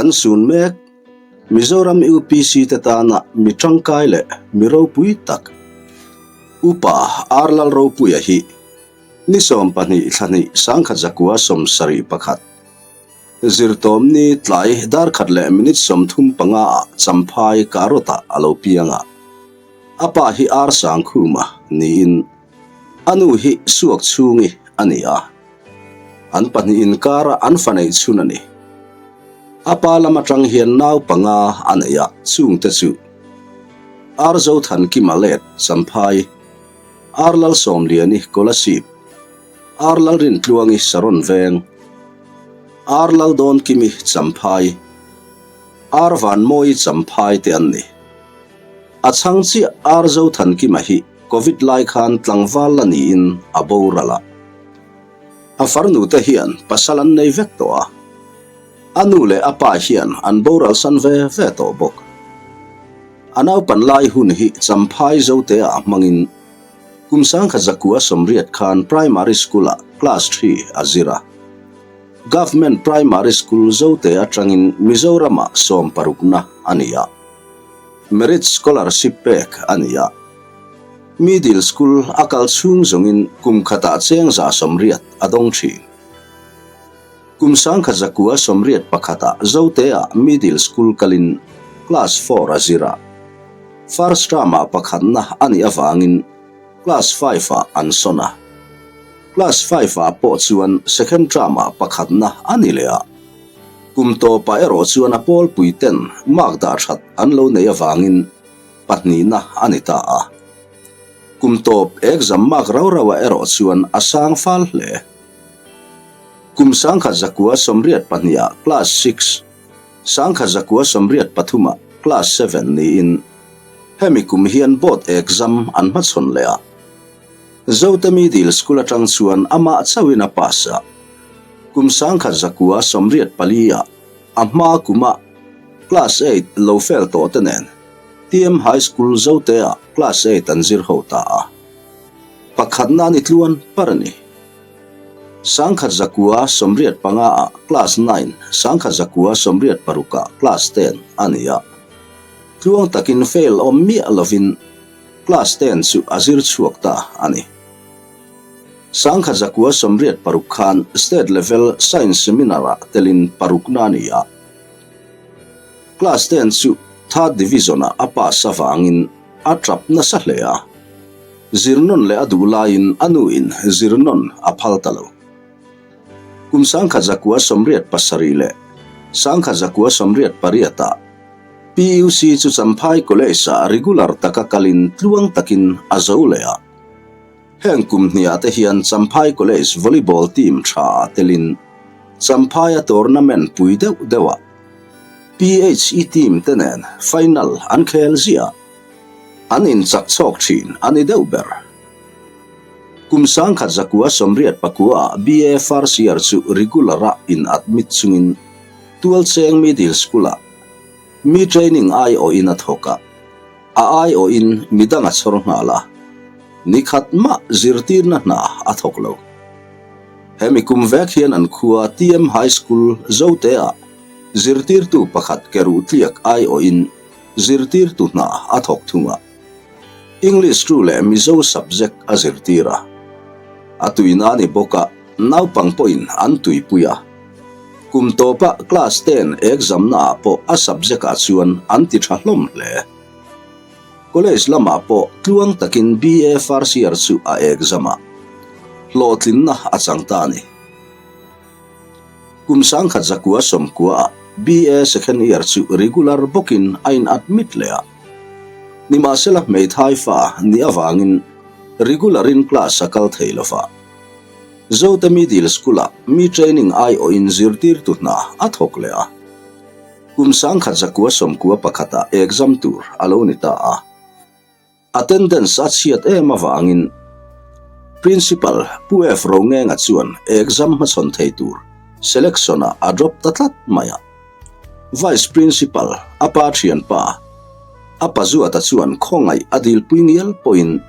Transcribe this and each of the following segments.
Kan sun mek Mizoram UPC te tana mi tangkai leh mi ropui tak Upa R Lalropuia hi ni 12 thla hnih 1971 Zirtawmni tlai dar khat leh minute 35 ah Champhai Karot-ah a lo piang a. A pa hi Ar Sangkhuma niin a nu hi Suak Chhungi a ni a. An pahnih inkara an fa neih chhun a ni. A pa lam atang hian nau panga a nei a, chungte chu Ar Zothankima let Champhai, Ar Lalsawmliani Kolasib, Ar Lalrintluangi Saron Veng, Ar Laldawnkimi Champhai, Ar Vanmawi Champhai te an ni. A chhang chiah Ar Zothankima hi Covid lai khan tlangval la niin a boral a. A farnu te hian pasal an nei vek tawh a. A nu leh a pa hian an boral san ve ve tawh bawk. A naupan lai hun hi Champhai Zotea hmangin Kum 1980 khan Primary School-ah Class 3 a zir a. Government Primary School Zote atangin Mizoramah sawmparukna a ni a. Merit Scholarship pek a ni a. Middle School a kal chhung zawngin kum khatah cheng 180 a dawng thin. Kum 1981-ah Zote-ah Middle School kalin Class 4 a zir a. First term-ah pakhatna a nih avangin Class 5-ah an sawn a. Class 5-ah pawh chuan second term-ah pakhatna a ni leh a. Kum tawpah erawh chuan a pawlpui ten mark dah that an lo nei avangin pahnihna a ni ta a. Kum tawp exam mark rau rauah erawh chuan a sang fal hle. Kum 1982-ah Class 6, 1983-ah Class 7 niin hemi kum hian board exam an hmachhawn leh a. Zote Middle School atang chuan amah chauhin a pass a. Kum 1984-ah a hma kuma Class 8 lo fail tawh te nen TM High School Zote-ah Class 8 an zir ho ta a. Pakhatna ni tluan par a ni. 1985-ah Class 9, 1986-ah Class 10 a ni a. Tluang takin fail awm miah lovin Class 10 chu a zir chhuak ta a ni. 1986 khan State Level Science Seminar-ah telin parukna a ni a. Class 10 chu Third Division-ah a pass avangin a tap nasa hle a. Zirnawn leh a duh laiin a nuin zirnawn a phal ta lo. Kum 1987 leh 1988-ah PUC chu Champhai College-ah regular taka kalin tluang takin a zo leh a. Heng kum hniah te hian Champhai College volleyball team tha telin Champhaia tournament pui deuh deuhah PHE team te nen final an khel ziah. An inchak chhawk thin a ni deuh ber. Kum 1989-ah BA first year chu regular-a in admit chungin Tualcheng Middle School-ah mi training aiawhin a thawk a, a aiawhin midang a chhawr nghal a, ni khat mah zirtirna hna a thawk lo. Hemi kum vek hian an khua TM High School Zote-ah zirtirtu pakhat keruh tliak aiawhin Zirtirtu hna a thawk thung a, English tu leh Mizo subject a zirtir a. A tuina a ni bawk a, naupang pawhin an tuipui a. Kum tawpa class 10 exam naah pawh a subject ah chuan an ti tha hlawm hle. College lamah pawh tluang takin BA first year chu a exam a, hlawhtlinna a chang ta a ni. Kum 1990-ah BA second year chu regular bawkin a in admit leh a. Nimahsela hmeithai fa ni avangin regular in class a kal thei lova. Zote Middle School-ah mi training aiawhin zirtirtu hna a thawk leh a. Kum 1991-ah exam tur a lo ni ta a. Attendance a chhiat em avangin Principal Pu F Rongenga chuan exam hmachhawn thei tur selection-ah a drop ta tlat mai a. Vice Principal a pa thianpa a pa Zuata chuan khawngaih a dilpui ngial pawhin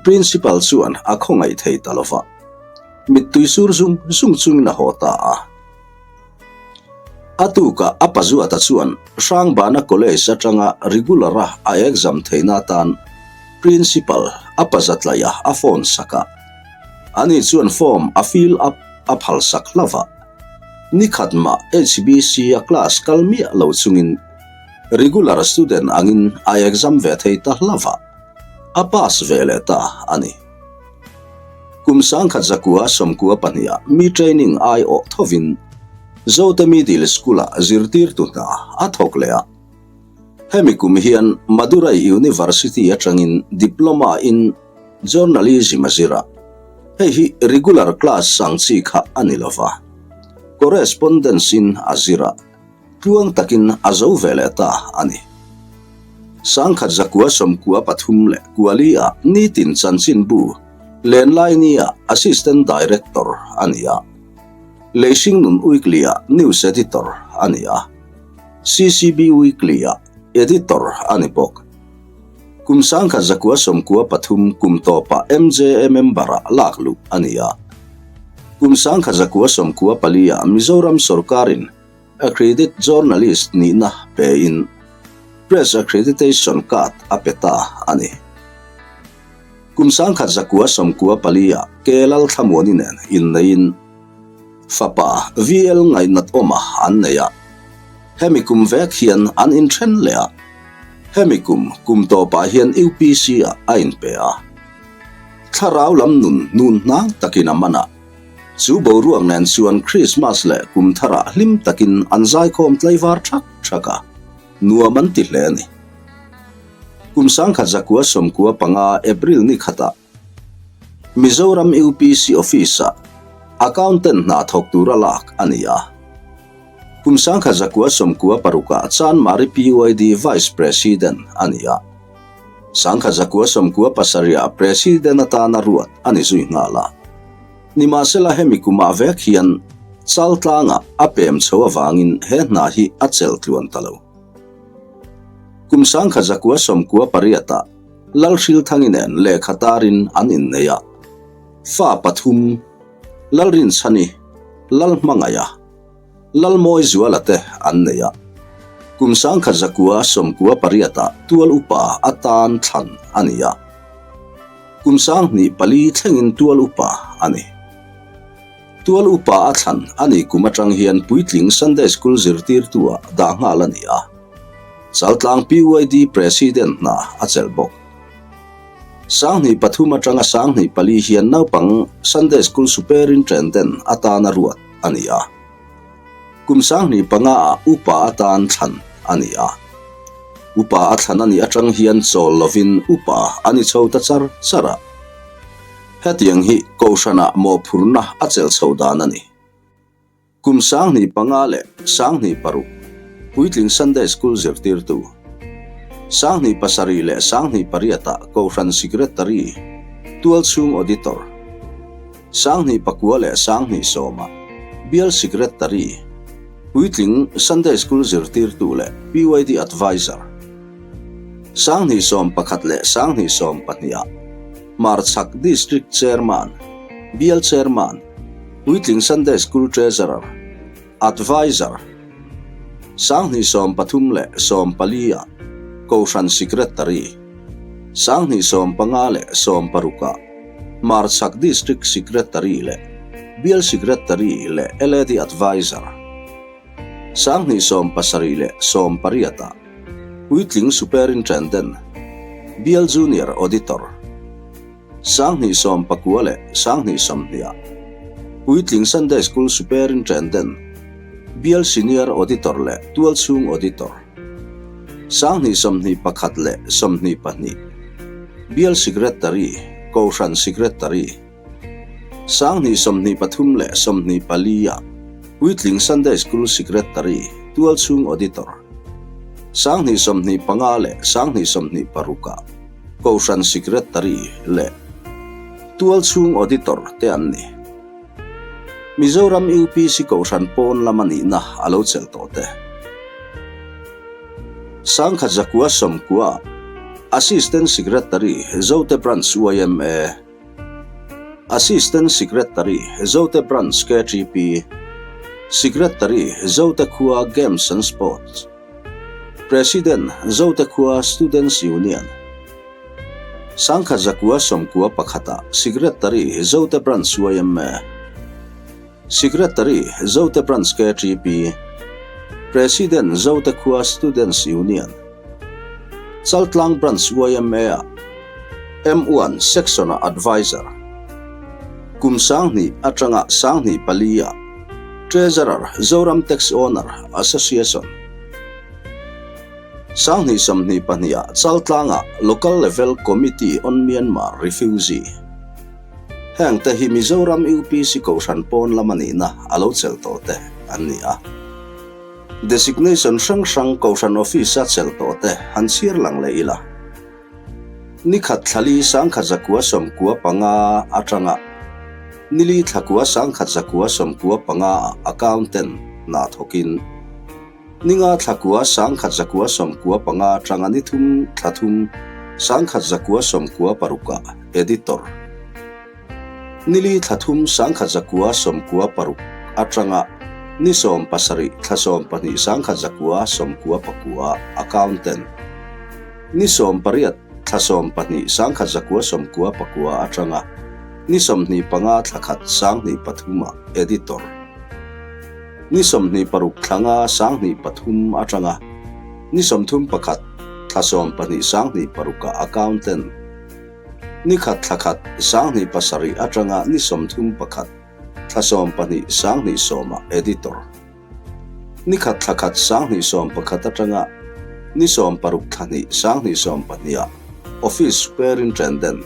Principal chuan a khawngaih thei ta lova, mittui sur zung zung chungin a haw ta a. A tukah a pazuata chuan Hrangbana College atanga regular-a a exam theihna atan Principal a pazatlaih a a phone sak a. Ani chuan form a fill up a phal sak hlauh a. Nikhat mah HBC-a class kal miah lo chungin regular student angin a exam ve thei ta hlauh a, a pass ve leh ta a ni. Kum sangkhat zakua sawmkua pahniha mi training aiawh thovin Zote Middle School-ah zirtirtu hna a thawk leh a. Hemi kum hian Madurai University atangin Diploma in Journalism a zir a, hei hi regular class sang chi kha a ni lova, correspondence in a zir a. Tluang takin a zo ve leh ta a ni. Sangkhat zakua sawmkua pathum leh kuali ah nitin chanchinbu Lenlaini ah Assistant Director a ni a. Leihringnun Weekly ah News Editor a ni a. CCB Weekly ah Editor a ni bawk. Kum sangkhat zakua sawmkua pathum kum tawpah MJA member ah lak luh a ni a. Kum sangkhat zakua 94 ah Mizoram sorkarin Accredit Journalist nihna pein Press Accreditation Card a pe ta a ni. Kum sangkhat zakua 94 ah Ke Lalthlamuani nen inneiin fapa VL Ngaihnat awma an nei a. Hemi kum vek hian an inthen leh a, hemi kum kum tawpah hian UPC ah a inpe a. Thlarau lam nun nun hnang takin a man a, chu boruak nen chuan Krismas leh kum tharah hlim takin an zaikhawm tlaivar thak thak a, nuam an ti hle a ni. Kum 1995 April ni khatah Mizoram UPC Office-ah Accountant hna thawk tura lak a ni a. Kum 1996-ah Chanmari PYD Vice President a ni a. 1997-ah President atana ruat a ni zui nghal a. Nimahsela hemi kumah vek hian Chaltlangah a pem chho avangin he hna hi a chelh tluan ta lo. Kum 1998-ah Lalhrilthangi nen lehkha tarin an innei a, fa pathum, Lalrinchhani, Lalhmangaiha, Lalmawizuala te an nei a. Kum 1998 ah tual upa atan thlan a ni a, kum 2004 thlengin tual upa a ni. Tual upa a thlan a nih kum atang hian puitling Sunday School zirtirtu ah dah nghal a ni a. Chaltlang PYD President hna a chelh bawk. 2003 atanga 2004 hian naupang Sunday School Superintendent atana ruat a ni a. Kum 2005 ah upa atan thlan a ni a. Upa a thlan a nih atang hian chawl lovin upa a ni chho ta char char a. Hetiang hi Kohhranah mawhphurhna a chelh chho dan a ni. Kum 2005 leh 2006 Puitling Sunday School zirtirtu, 2007 leh 2008 ah Kohhran Secretary, Tualchhung Auditor, 2009 leh 2010 ah Bial Secretary, Puitling Sunday School zirtirtu leh PYD Adviser, 2011 leh 2012 ah Hmarchhak District Chairman, Bial Chairman, Puitling Sunday School Treasurer, Adviser, 2013 leh 14 ah Kohhran Secretary, 2015 leh 16 ah Hmarchhak District Secretary leh Bial Secretary leh LAD Adviser, 2017 leh 18 ah Puitling Superintendent, Bial Junior Auditor, 2019 leh 2020 ah Puitling Sunday School Superintendent, Bial Senior Auditor leh Tualchhung Auditor, 2021 leh 22 Bial Secretary, Kohhran Secretary, 2023 leh 24 ah Puitling Sunday School Secretary, Tualchhung Auditor, 2025 leh 2026 ah Kohhran Secretary leh Tualchhung Auditor te an ni. Mizoram UPC Kohhran pawn lama nihna a lo chelh tawh te. 1990 Assistant Secretary, Zote Branch yma. Assistant Secretary, Zote Branch ktp, Secretary, Zote khua Games and Sports. President, Zote khua Students Union. Sangkhat zakua sawmkua pakhata Secretary, Zote Branch yma. Secretary, Zote Branch KTP. President, Zote khua Students Union. Chaltlang Branch YMA-ah M1 Section-ah Adviser. Kum 2000 atanga 2004-ah Treasurer, Zoram Tax Owner Association. 2022-ah Chaltlangah Local Level Committee on Myanmar Refugee. Heng te hi Mizoram UPC Kohhran pawn lama nihna a lo chelh tawh te an ni a. Designation hrang hrang Kohhran Office-a chelh tawh te han chhiar lang leh ila. Ni khat thlali 1995 atanga nili thlakua 1995 ah Accountant hna thawkin ninga thlakua 1995 atanga ni thum thla thum 1996 ah Editor. Nili thla thum 1996 atanga ni 17 thla 12 1999 Accountant. Ni 18 thla 12 1999 atanga ni 25 thla khat 2003 ah Editor. Ni 26 thla nga 2003 atanga ni 31 thla 12 2006 ah Accountant. Ni khat thla khat 2007 atanga ni 31 thla 12 2010 ah Editor. Ni khat thla khat 2011 atanga ni 16 thla hnih 2012 ah Office Superintendent.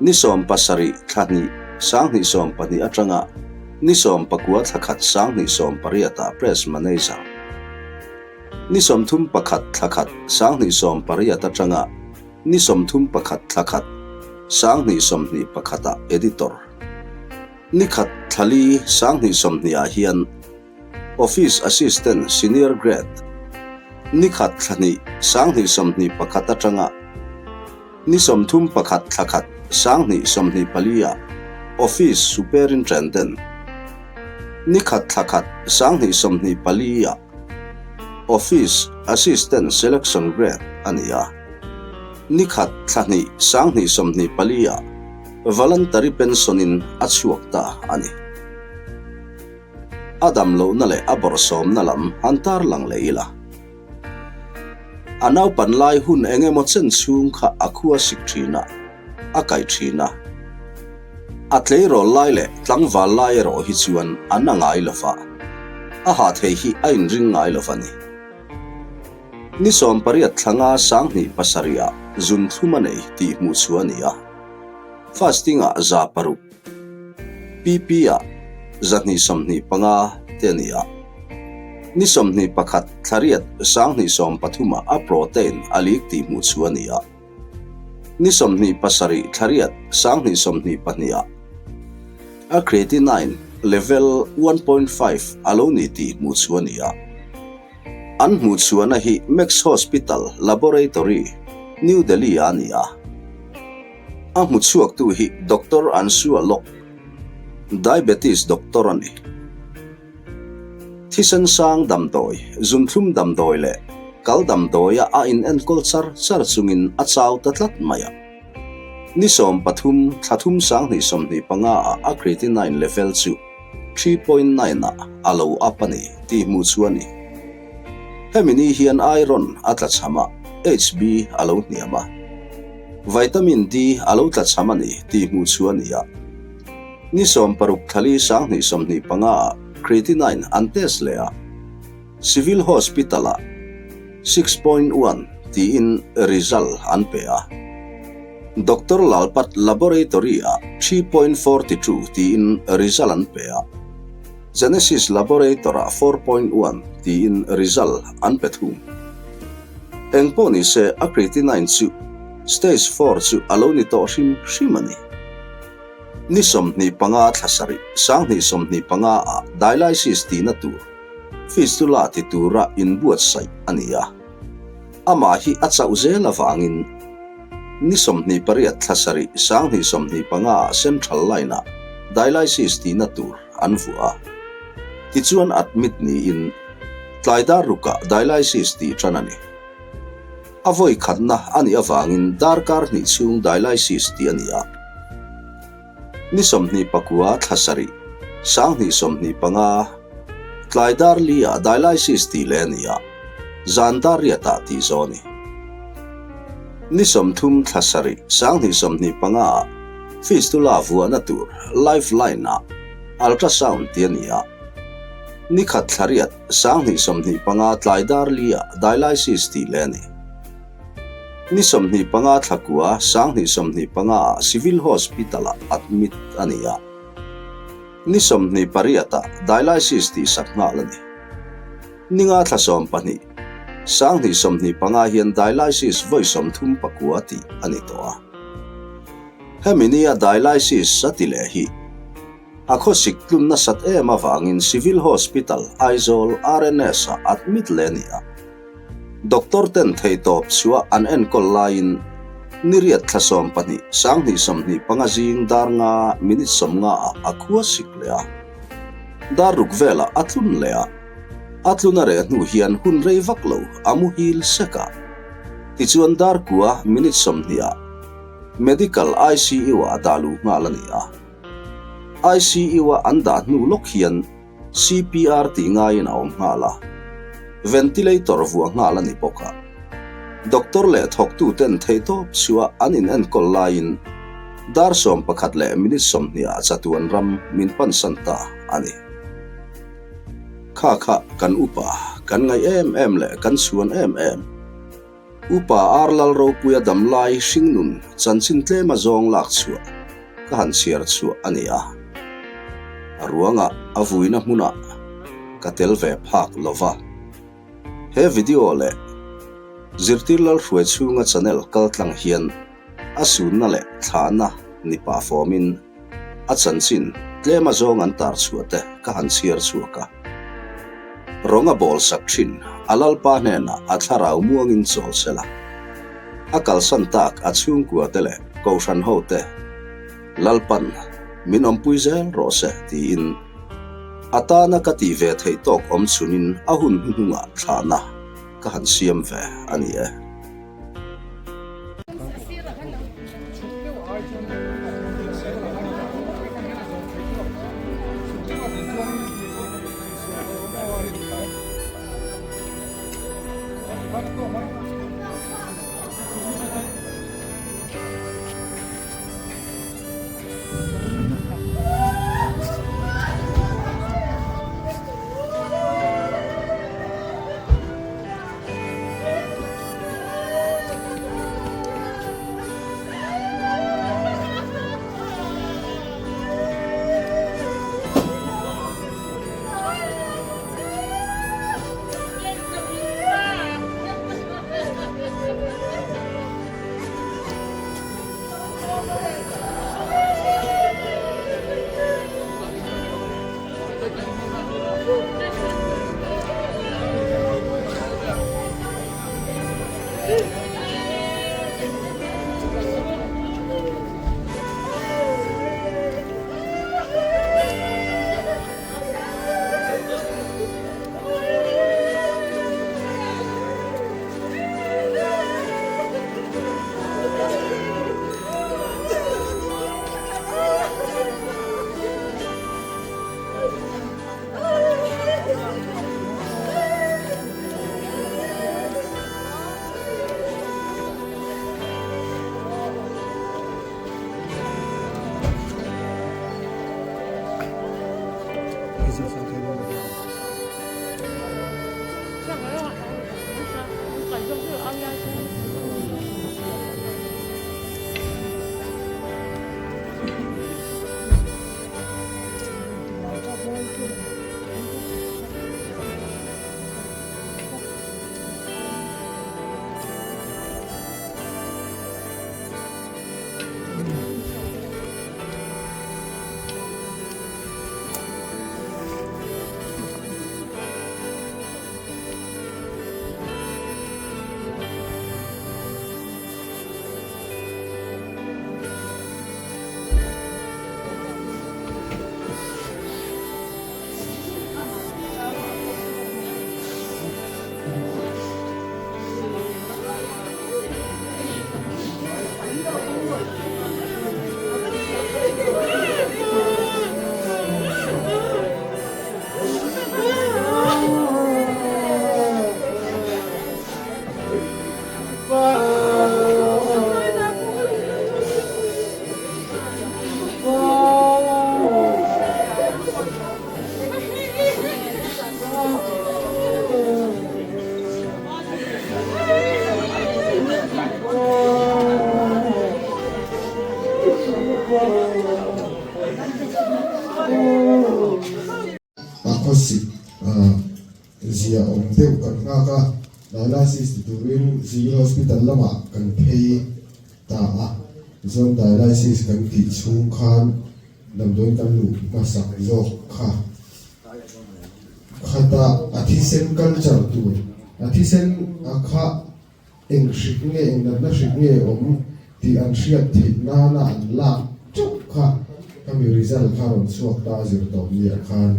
Ni 17 thla hnih 2012 atanga ni 19 thla khat 2018 ah Press Manager. Ni 31 thla khat 2018 atanga ni 31 thla khat 2021 ah Editor. Ni khat thla li 2020 ah hian Office Assistant Senior Grade. Ni khat thla hnih 2021 atanga ni 31 thla khat 2024 ah Office Superintendent. Ni khat thla khat 2024 ah Office Assistant Selection Grade a ni a. Ni khat thla hnih 2024 ah Voluntary Pension in a chhuak ta a ni. A dam lohna leh a bawrhsawmna lam han tar lang leh ila. A naupan lai hun eng emaw chen chhung kha a khua sik thin a, a kaih thin a. A tleirawl lai leh tlangval lai erawh hi chuan an a ngai lo va, a hah thei hi a inring ngai lo va ni. Ni 18 thla nga 2007 ah zun thlum a nei tih hmuh chu a ni a. Fasting ah 600, PP ah 225 te a ni a. Ni 21 thla riat 2013 ah a protein a leak tih hmuh chu a ni a. Ni 27 thla riat 2022 ah a creatinine level 1.5 a lo ni tih hmuh chu a ni a. An hmuh chhuahna hi Max Hospital Laboratory, New Delhi ah a ni a. A hmu chhuaktu hi Doctor Anshu Alok, Diabetes doctor a ni. Thisen sang damdawi, zunthlum damdawi leh kal damdawia a inenkawl char char chungin a chau ta tlat mai a. Ni 13 thla thum 2025 ah a creatinine level chu 3.9 ah a lo up a ni tih hmuh chu a ni. Hemi ni hian iron a tla cham a, HB a lo hniam a. Vitamin D a lo tla cham a ni tih hmuh chu a ni a. Ni 16 thla li 2025 ah creatinine an test leh a, Civil Hospital ah 6.1 tiin result an pe a. Doctor Lalpat Laboratory ah 3.42 tiin result an pe a. Genesis Laboratory ah 4.1 tiin result an pe thung. Eng pawh ni se a creatinine chu stage 4 chu a lo ni tawh hrim hrim a ni. Ni 25 thla sarih 2025 ah dialysis tihna tur fistula ti tura inbuatsaih a ni a. Amah hi a chauh zel avangin ni 28 thla sarih 2025 ah central line ah dialysis tihna tur an vuah a. Tichuan admit niin tlai dar rukah dialysis tih tan a ni. A vawi khatna a nih avangin darkar hnih chhung dialysis tih a ni a. Ni 24 thla sarih, 2025, tlai dar li ah dialysis tih leh a ni a, zan dar riatah tih zawh a ni. Ni 30 thla sarih, 2025 ah fistula vuahna tur lifeline ah ultrasound tih a ni a. Ni khat thla riat, 2025 tlai dar li ah dialysis tih leh a ni. Ni 25 thla kua 2025 ah Civil Hospital ah admit a ni a. Ni 28 ah dialysis tih sak nghal a ni. Ni nga thla 12, 2025 hian dialysis vawi 39 tih a ni tawh a. Hemi nia dialysis a ti leh hi a khawsik tlun nasat em avangin Civil Hospital, Aizawl, RNS ah admit leh a ni a. Doctor ten theihtawp chhuah an enkawl laiin ni riat thla 12, 2025 zing dar nga minute 50 ah a khua sik leh a. Dar ruk velah a tlun leh a. A tlun a reh hnu hian hun rei vak lo a muhil sek a. Tichuan dar kua minute 20 ah Medical ICU ah a dah luh nghal a ni a. ICU a an dah hnu lawk hian CPR tih ngaiin a awm nghal a, ventilator vuah nghal a ni bawk a. Doctor leh thawktuten theihtawp chhuah an inenkawl laiin dar 11 leh minute 20 ah chatuan ram min pansan ta a ni. Kha kha kan upa, kan ngaih em em leh kan chhuan em em. Upa Ar Lal Ropuia damlai hringnun chanchin tlem a zawng lak chhuah ka han chhiar chhuah a ni a. A ruangah a vuina hmunah ka tel ve phak lo va. He video leh Zirtir Lalhruai chhunga channel kaltlang hian a sunna leh thlahna ni pah fawmin a chanchin tlem a zawng an tar chhuah te ka han chhiar chhuak a. Rawnga bawl sak thin a lalpa hnenah a thlarau muangin chawl sela. A kalsan tak a chhungkua te leh kohhran ho te Lalpan min awmpui zel rawh se tiin a tana ka tih ve theih tawk awm chhunin a hun hnuhnungah thlahna ka han siam ve a ni e. awm deuh kan nghak a, dialysis ti turin Civil Hospital lamah kan phei ta a, tichuan dialysis kan tih chhung khan damdawiin kan luh hmasak zawk kha. Khata a thisen culture tur, a thisen a kha eng hrik nge eng natna hrik nge awm tih an hriat theih nana an lak teuh kha khami result kha rawn chhuak ta a zir tawp niah khan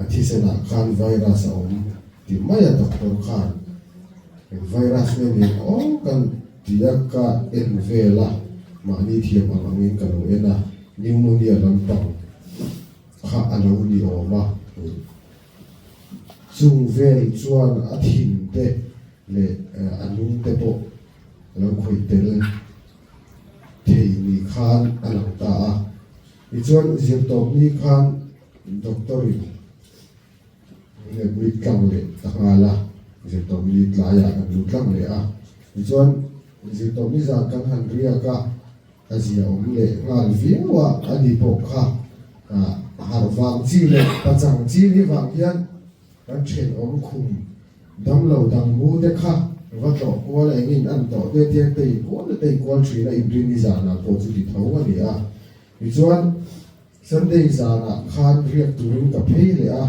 a thisenah khan virus a awm tih mai a doctor khan eng virus nge ni ang aw kan ti a ka en vel a mahni thiam ang angin ka lo en a pneumonia lampang kha a lo ni awm a chung vel chuan a thin te leh a lung te pawh a lo khawih tel thei ni khan a lang ta a. Tichuan zirtawp ni khan doctor in min admit tlang leh ta nghal a, zirtawp ni tlaiah kan lut tlang leh a. Tichuan zirtawp ni zan kan han riak a, a zia awm leh nghal viau a, ani pawh kha harh vang chi leh pachang chi ni vang hian Kan thenawm khum damlo dang mu te kha va tlawh kual a engin an tawh te tiang tei kual a tei kual thin a inrini zanah pawh chu ti tho a ni a. Tichuan Sunday zanah khan riak turin ka phei leh a,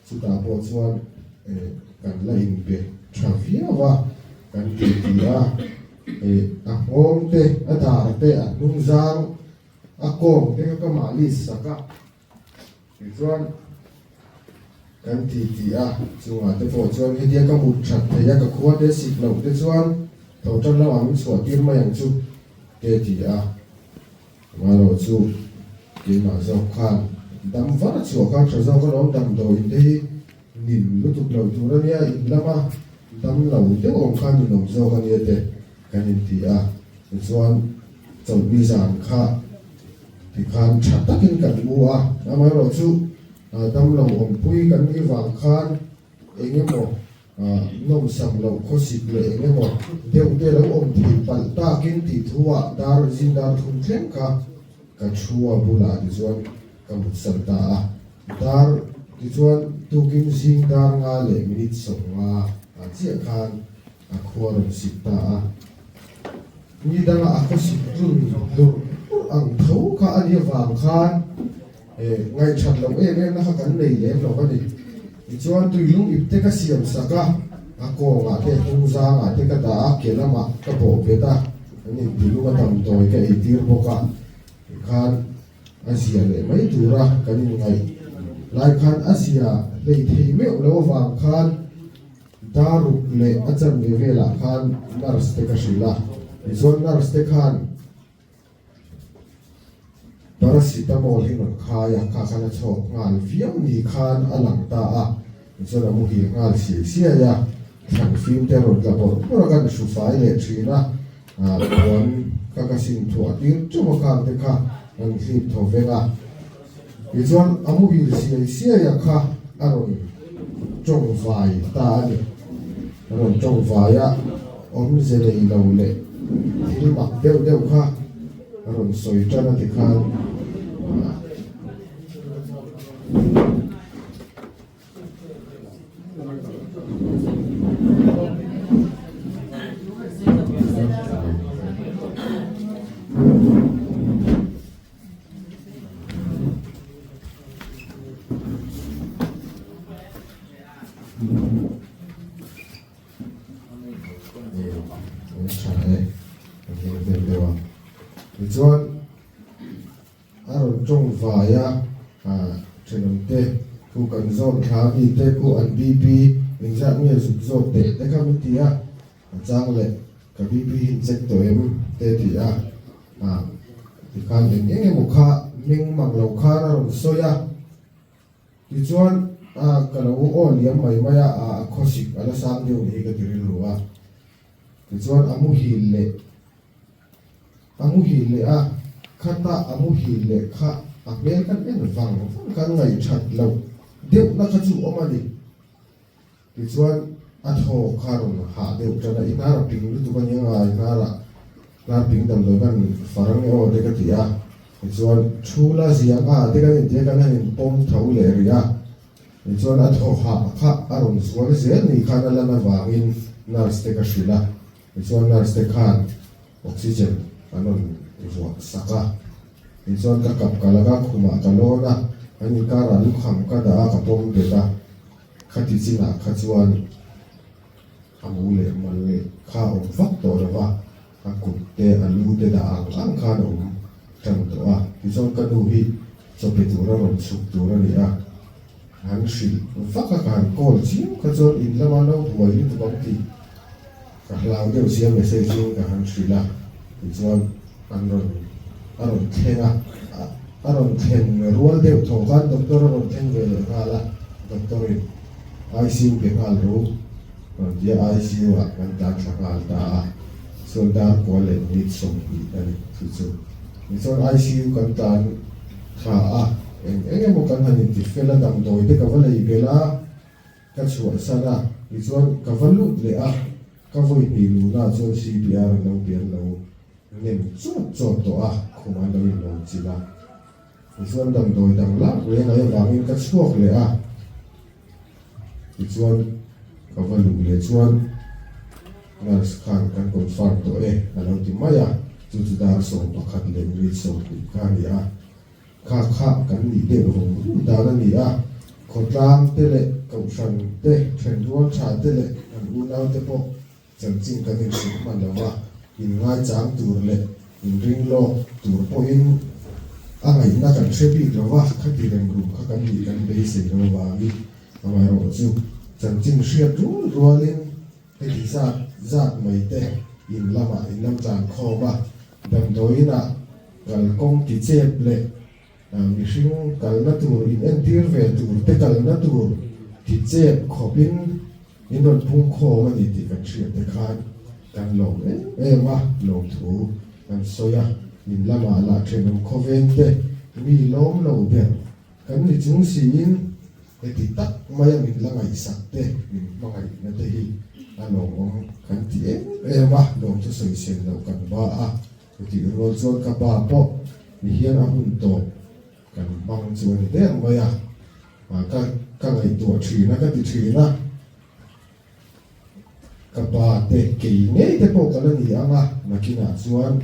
chutah pawh chuan kan la inbe tha viau a, kan ti ti a, a nghawng te, a dar te, a hnungzang, a kawng te kha ka mahni sak a. Tichuan, kan ti ti a, chungah te pawh chuan hetia ka mut that thei a, ka khua te sik loh te chuan tho tan lamah min chhuah tir mai ang chu te ti a, amaherawh chu keimah zawk khan dam var chhuah khan tha zawk alawm damdawiin te hi nin lutuk lo tur a nia, in lama dam lo deuh awm khan ninawm zawk a nia te kan inti a, tichuan chawlhni zan kha. Tikhan tha takin kan mu a, amaherawh chu damlo awmpui kan nih vang khan eng emaw nawmsam loh khawsik leh eng emaw deuh te lo awm thei palh takin tih thu ah dar zing dar thum thleng kha ka thu a bulah tichuan ka mutsan ta a, dar tichuan tukin zing dar nga leh minute 50 ah chiah khan a khua rawn sik ta a. Ni danga a khawsik tlun hlur hlur ang tho kha a nih avang khan ngaihthat loh em em na kha kan nei lem lo a ni. Tichuan tuilung ip te ka siam sak a, a kawngah te hnungzangah te ka dah a, ke lamah ka bawh bet a, an intilung a damdawi ka eitir bawk a, tikhan a zia leh mai tura kan inngaih lai khan a zia hlei thei meuh lo avang khan Daruk leh a chanve velah khan nurse te ka hrilh a, tichuan nurse te khan paracetamol hi rawn khai a, kha khan a chhawk nghal viau ni khan a lang ta a, tichuan a muhil nghal siai siai a, thlan fim te rawn tla bawrh bawrh a, kan hru fai leh thin a, puan kha ka sin thuah tir teuh a khang te kha an hlip thaw veng a, tichuan a muhil siai siai a kha a rawn. Tawngvai ta a ni. A rawn tawngvai a, awmze nei lo leh thil mak deuh deuh kha a rawn sawi tan a tikhan. Tichuan a rawn tawng vai a, thenawmte khu kan zawn thla mite khu an BP engzat nge zuk zawt teh te kha min ti a. A chang leh ka BP hi in check tawh em te ti a, ah tikhan eng eng emaw kha meng mang lo khan a rawn sawi a, tichuan ah ka lo aw liam mai mai a, ah a khawsik a la sang deuh ni hi ka ti rilru a, tichuan a muhil leh a muhil leh a, khata a muhil leh kha a hmel kan en vang vang kan ngaihthat loh deuhna kha chu awm a ni. Tichuan a thaw kha rawn hah deuh tan a, i hnar a ping lutuk a nia nga, i hnar ah hnar ping damdawi khan far ang e aw te ka ti a, tichuan thu la ziang a te kan inti a, kan han inpawm tho leh rih a. Tichuan a thaw hah kha a rawn zual zel ni khan a lan avangin nurse te ka hrilh a, tichuan nurse te khan oxygen an rawn vuah sak a. Tichuan ka kap ka lak a, khumah ka lawn a, an inkarah lukham ka dah a, ka pawm bet a, khati chinah kha chuan a mu leh mal kha a awm vak tawh lo va, a kut te a lu te dah ang ang khan a awm tan tawh a, tichuan ka nu hi chaw pe tura rawn chhuk tur a ni a, han hrilh vak a, ka han call chiam kha chuan in lama lo buai lutuk ang tih ka hlau deuh sia message in ka han hrilh a, tichuan an rawn a rawn thleng a, a rawn thlen rual deuh tho khan doctor a rawn thleng ve leh nghal a, doctor in ICU pe nghal ru. Rawn tia ICU ah kan tlan thla nghal ta a, chuan dar kual leh minute 20 a ni chu chu. Tichuan ICU kan tlan thla a, eng eng emaw kan han inti fel a, damdawi te ka va lei belh a, ka chhuahsan a, tichuan ka va lut leh a, ka vawi hnih luhna ah chuan CPR an lo pian lo nem chawt chawt tawh a, khum an lo inlawn chilh a. Tichuan damdawi dang lak reng ai avangin ka chhuak leh a. Tichuan ka va luh leh chuan nurse khan kan confirm tawh e a lo ti mai a, chu chu dar 11 leh minute 20 kha a ni a, kha kha kan nih deuh rum rum dan a ni a, khawtlang te leh kohhran te, thenrual tha te leh kan unau te pawh Chanchin kan inhrilh hman lo va, inngaichang tur leh inring lawk tur pawhin a ngaihna kan hre bik lo va, khati reng rum kha kan nih kan beisei lo avangin amaherawh chu chanchin hriat rual rualin heti zat zat mai te in lamah in lo tlan khawm a, damdawiinah kalkawng ti chep leh Mihring kalna tur in entir ve tur te kalna tur ti chep khawpin in rawn pung khawm a ni tih kan hriat te khan kan lawm em em a, lawmthu kan sawi a, in lamah lah thenawm khawveng te mi lawm lo ber kan ni chung siin heti tak maia min la ngaihsak te min hmangaihna te hi a lawmawm kan ti em em a, lawmthu sawisel loh kan ba a. Chutih rual chuan ka pa pawh ni hian a hun tawp kan hmang chu a ni der mai a, ka ka ngaihtuah thin a, ka ti thin a, ka pa te kei ngei te pawh ka la ni ang a, nakinah chuan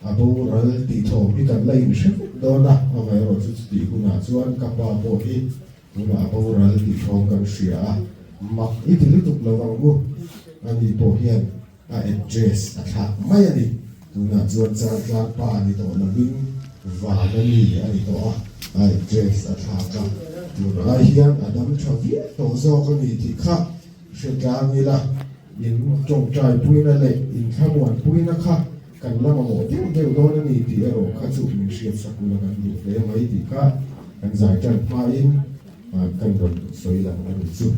a boral tih thawm hi kan la inhre vek dawn a, amaherawh chu chutih hunah chuan ka pa pawh hi tunah a boral tih thawm kan hria a, mak i ti lutuk lo ang u, ani pawh hian. A address a thlak mai a ni. Tunah chuan Chaltlang pa ni tawh lovin Van a mi a ni tawh a, a address a thlak a. Tun ai hian a dam tha viau tawh zawk a ni tih kha hre tlang ila, in tawngtai puina leh in thlamuan puina kha kan la mamawh deuh deuh dawn a ni tih erawh kha chu min hriatsak ula kan duh hle mai tih kha kan zai tan hmain kan rawn sawi lang a ni chu.